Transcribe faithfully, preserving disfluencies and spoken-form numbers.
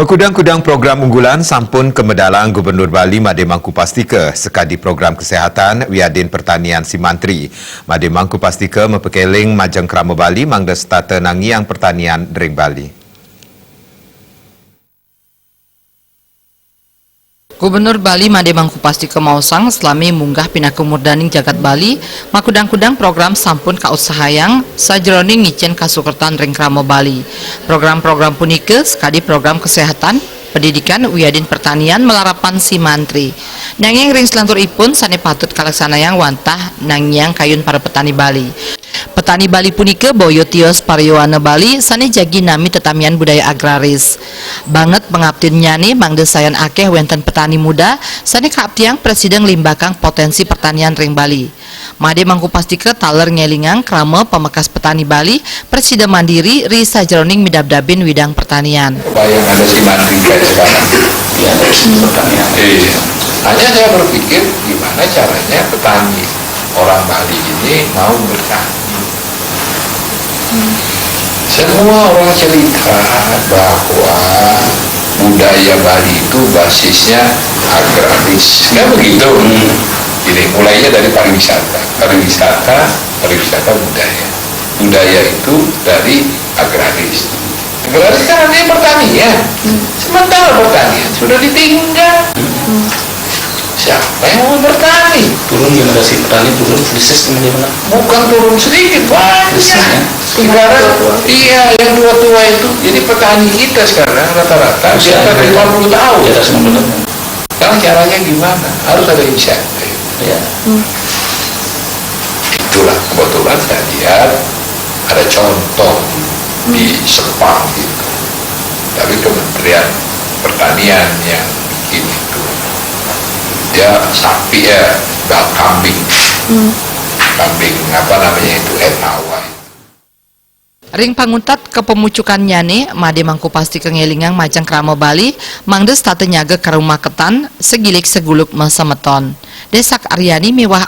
Makudang-kudang program unggulan sampun kamedalang Gubernur Bali Made Mangku Pastika, sakadi program kesehatan wiadin pertanian si mantri. Made Mangku Pastika mapakeling majeng krama Bali mangda setata nangiang pertanian ring Bali. Gubernur Bali Made Mangku Pastika maosang, salami munggah pinaka murdaning jagat Bali, makudang-kudang program sampun kautsahayang sajeroning ngicen kasukertan ring krama Bali. Program-program punika sakadi program kesehatan, pendidikan, wiadin pertanian malarapan si mantri. Nanging ring salanturipun sane patut kalaksanayang wantah nangiang kayun para petani Bali. Petani Bali punika boya tios para yowana Bali sane jagi nami tetamian budaya agraris. Banget pangaptinnyane mangda sayan akeh wenten petani muda sane kaaptiang prasida nglimbakang potensi pertanian ring Bali. Made Mangku Pastika taler ngelingang krama pamekas petani Bali prasida mandiri ri sajeroning midabdabin widang pertanian. Kebayang ada si mantri kayak sekarang. Ya, ada si pertanian. Iya. Hanya saya berpikir gimana caranya petani orang Bali ini mau bertani. Semua orang cerita bahwa budaya Bali itu basisnya agraris. Kan begitu? Ini mulainya dari pariwisata. Pariwisata, pariwisata budaya. Budaya itu dari agraris. Agraris kan artinya pertanian. Sementara pertanian sudah ditinggal. Siapa yang mau bertani? Turun generasi petani, turun krisis, teman-teman. Bukan turun sedikit, banyak. Krisis, ya? Sekarang, iya, yang tua-tua itu. Jadi petani kita sekarang rata-rata di atas lima puluh tahun. Di atas lima puluh tahun. Sekarang caranya gimana? Harus ada insentif. Ya. Itulah kebetulan saya lihat ada contoh di Sepang gitu. Tapi Kementerian Pertanian yang bikin itu. Dia sapi, ya, enggak, kambing. Kambing, apa namanya itu, etawa. Ring panguntat kapamucukannyane, Made Mangku Pastika ngelingang majeng krama Bali, mangda setata nyaga karumah ketan, sagilik saguluk masemeton. Desak Aryani miwah